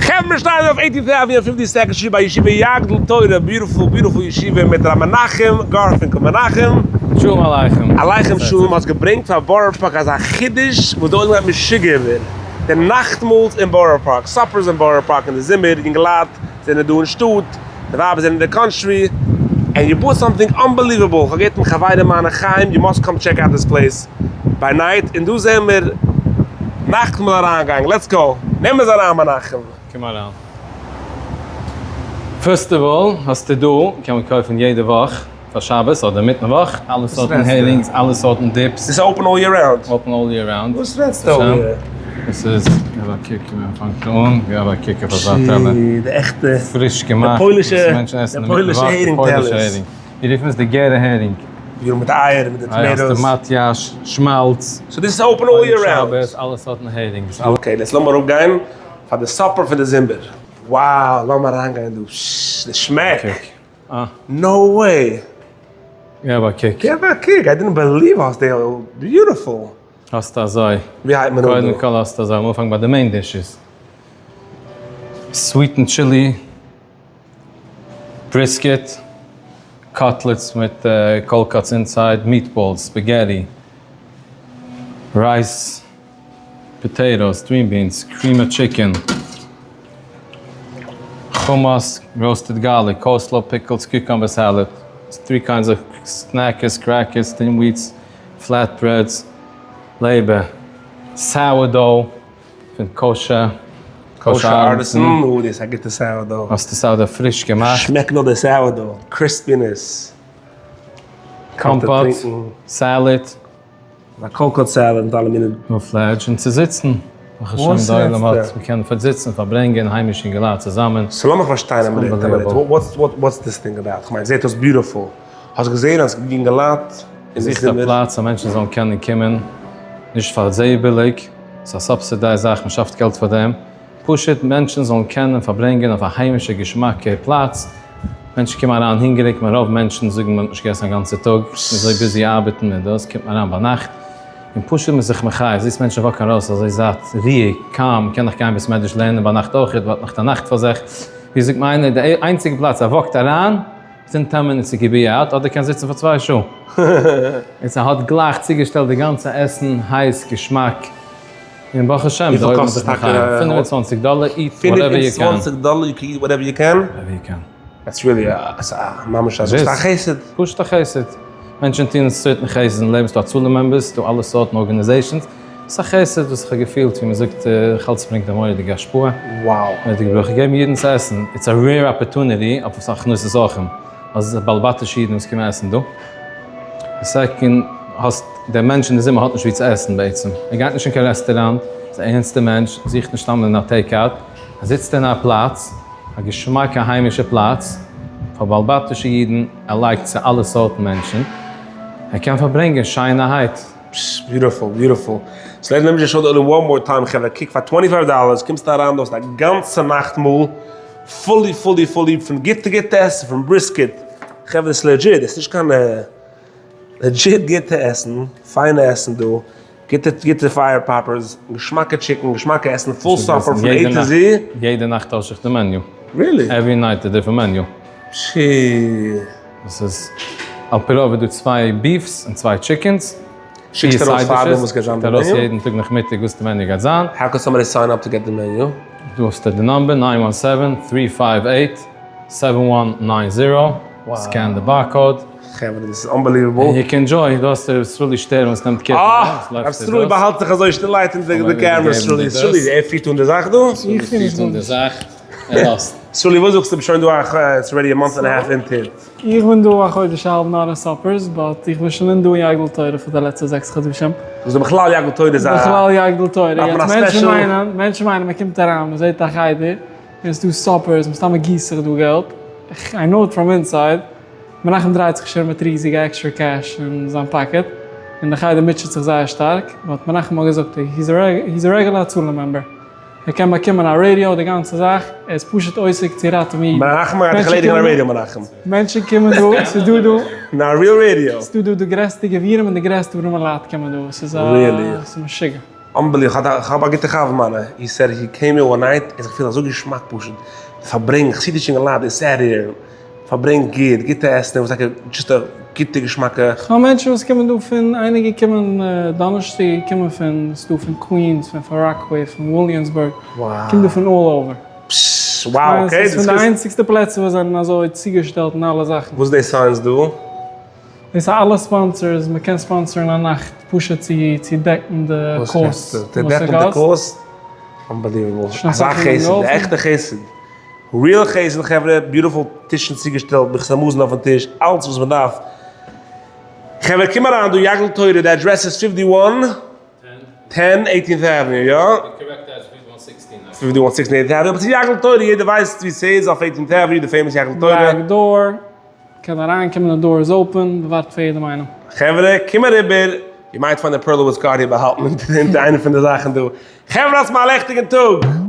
חברה שטייען אויף Eighteenth Avenue און Fifty Second Street ביי ישיבה יגדיל תורה, beautiful beautiful ישיבה מיט ר' מנחם גארפינקל. מנחם. שלום עליכם. עליכם שלום, האסט געברענגט פאר בארא פארק אזא חידוש וואס די עולם גייט משוגע ווערן, די נאכטמאלס אין בארא פארק, suppers אין בארא פארק אין די זומער, יונגעלייט זענען דא אין שטאט, די ווייבער זענען אין די country, and you brought something unbelievable, כ'האב געהערט פון חברים מיינע חיים you must come check out this place by night, און דא זעען מיר נאכטמאל אריינגאנג, let's go, נעם אונז אריין מנחם. קום אריין. First of all האסטו דא, קען מען קויפן יעדע וואך פאר שבת אדער מיטן וואך, אלע סארטן הערינגס, אלע סארטן dips. ס'איז open all year round. Open all year round. וואס רעדסטו? עס איז, געב א קוק ווי מען פאנגט אן, געב א קוק אויף אזא טעלער. די עכטע. פריש געמאכט. די פוילישע, די פוילישע הערינג טעלערס. מיר רופן עס די גערע הערינג. ווי מיט אייער, מיט די tomatoes. האסטו מאטיאש, שמאלץ. So this is open all year round. אלע סארטן הערינגס. Okay, let's לאמיר אראפגיין פאר די supper פון די זומער. Wow, לאמיר אריינגיין דא. די שמעק. No way! געב א קוק. געב א קוק, I didn't believe האסט די beautiful. האסטו אזוי. ווי הייבט מען אן דא? קודם כל האסטו אזוי, לאמיר אנפאנגען ביי די main dishes. Sweet and chili, brisket, cutlets מיט cold cuts inside, meatballs, spaghetti, rice, potatoes, green beans, cream chicken, hummus, roasted garlic, coleslaw, pickles, cucumber salad, three kinds of snacks, crackers, thin wheats, flat breads, לעבער, sourdough פון Kosher, Kosher Artisan, אוי דאס איז א גוטע sourdough. האסט די sourdough פריש געמאכט. שמעקט נאר די sourdough, crispiness. Compote, salad. א cold cut salad מיט אלע מיני. נאר פלייש און צו זיצן. ברוך השם די עולם האט, מען קען פארזיצן, פארברענגען, היימישע אינגעלייט צוזאמען. So לאמיך פארשטיין א מינוט, א מינוט, what's this thing about? כ'מיין זעט אויס beautiful. האסט געזען אז יונגעלייט אין די זוכט א זומער. פלאץ אז מענטשן זאלן קענען קומען, נישט פאר זייער ביליג, ס'איז א subsidized זאך, מען שאפט געלט פאר דעם, פשוט מענטשן זאלן קענען פארברענגען אויף א היימישע געשמאקע פלאץ, מענטשן קומען אריין הונגעריג, מיין רוב מענטשן זאגן מען האט נישט געגעסן א גאנצע טאג, מען איז אזוי busy ארבעטן און דאס, קומט מען אריין ביינאכט און פשוט מען איז זיך מחיה, זעסט מענטשן walk ן ארויס אזוי זאט, רואיג, calm, מען קען נאך גיין בית מדרש לערנען ביינאכט אויך, מען האט נאך די נאכט פאר זיך, ווי זאגט מיר איינער, די איינציגע פלאץ ער walk ט אריין, within ten minutes איז געבי out, אדער קען זיצן פאר צוויי שעה. און ס'האט גלייך צוגעשטעלט די גאנצע עסן, הייס, געשמאק, און ברוך השם, די עולם איז זיך מחיה. 25 דאלער, eat whatever you can. 25 דאלער, you can eat whatever you can? Whatever you can. That's really א, ממש א, ס'איז א חסד. פשוט א חסד. מענטשן טוען certain חסד אין לעבן, ס'דא הצלה members, ס'דא אלע סארטן organizations. ס'איז א חסד וואס איך האב געפילט, ווי מ'זאגט, איך האלט ס'ברענגט א מורא'דיגע השפעה. Wow. מורא'דיגע ברכה. געבן אידן צו עסן, it's a rare opportunity אויף אסאך הכנסת אורחים, אז בעל בתישע אידן וואס קומען עסן דא. Second, האסט, דער מענטש אין די זומער האט נישט וואו צו עסן בעצם. ער גייט נישט אין קיין רעסטוראנט, איז א ערנסטער מענטש, זוכט נישט סתם אין א take out. ער זיצט אין א פלאץ, א געשמאקע היימישע פלאץ, פאר בעל בתישע אידן, ער לייגט צו אלע סארטן מענטשן. ער קען פארברענגען שיינערהייט. Beautiful, beautiful. So let me just show the עולם one more time חברה, קוק פאר 25 dollars קומסטו אריין דא האסט א גאנצע נאכטמאל fully fully fully פון גוטע גוטע עסן פון brisket, חברה דאס איז legit, דאס איז נישט קיין legit גוטע עסן, פיינע עסן דא, גוטע גוטע fire poppers, געשמאקע chicken, געשמאקע עסן, full supper פון A to Z. יעדע נאכט טויש איך די menu. Really? Every night א different menu. פשי. דאס איז על פי רוב איז דא צוויי beefs און צוויי chickens. שיקסט ארויס פארדעם וואס גייט זיין די menu? ארויס יעדן טאג נאכמיטאג וואס די menu גייט זיין. How can somebody sign up to get the menu? דא האסטו די number nine one seven three five eight seven one nine zero, scan די barcode. חברה דאס איז unbelievable. און you can enjoy, דא האסטו ר' סרולי שטערן וואס נעמט קער פון דעם. אה! ר' סרולי באהאלט זיך אזוי שטילערהייט אונטער די קעמרע, סרולי, סרולי, ער פירט אן די זאך דא? סרולי פירט אן די זאך, ער לאזט. סרולי וואס זאגסטו ביסט שוין דא א it's already a month and a half into it. איך בין דא א חודש א האלב נאר אין suppers but איך בין שוין אין דא אין יגדיל תורה פאר די לעצטע זעקס חדשים. דאס איז בכלל יגדיל תורה איז א. בכלל יגדיל תורה. יעצט מענטשן מיינען, מענטשן מיינען מען קומט אריין מען זעט א חדר און ס'דא suppers מסתמא גיסט זיך דא געלט, I know it from inside, מנחם דרייט זיך שוין מיט ריזיגע extra cash אין זיין פאקעט, און די חדר מוטשעט זיך זייער שטארק, but מנחם האט געזאגט he's א רעגולער הצלה member. ער קען באקומען א רעדיא די גאנצע זאך, ער איז פשוט עוסק צו ראטעווען אידן. מנחם האט דיך ערלעדיגט א רעדיא מנחם. מענטשן קומען דא, ס'איז דא דא. נא real radio. ס'איז דא דא די גרעסטע גבירים און די גרעסטע ארימע לייט קומען דא, ס'איז א. Really? ס'איז משוגע. Unbelievable, איך האב א גוטע חבר מיינע, he said he came here one night, ער האט זיך געפילט אזוי געשמאק פשוט, פארברענגט, חסידישע אינגעלייט, they sat here, פארברענגט גוט, גוטע עסן, וואס טאקע just א גוטע געשמאקע. כ'האב מענטשן וואס קומען דא פון, איינער געקומען דאנערשטאג געקומען פון, ס'דא פון קווינס, פון פאר ראקוועי, פון וויליאמסבורג, קומט דא פון all over. פששש, wow, okay, ס'איז פון די איינציגסטע פלעצער וואס זענען אזוי צוגעשטעלט אין אלע זאכן. וואס איז די signs דא? דאס איז אלע sponsors, מען קען sponsor ן א נאכט פשוט צו צו דעקן די קאסט. צו דעקן די cost? Unbelievable. אזא חסד, די עכטע חסד. Real חסד חברה, beautiful טישן צוגעשטעלט, ברכת המזון אויפן טיש, אלץ וואס מען דארף. חברה קום אריין דא יגדיל תורה, די אדרעס איז 51 10 18th Avenue, יא? 51 16 18th Avenue, אבער ס'איז יגדיל תורה, יעדער ווייסט ווי ס'איז אויף 18th Avenue, די famous יגדיל תורה. Back door. קען אריינקומען די door איז open, מ'ווארט פאר יעדעם איינעם. חברה, קום אריבער, you might find a Perlowitz card here באהאלטן אונטער איינע פון די זאכן דא. חברה האטס מיר א לעכטיגן טאג!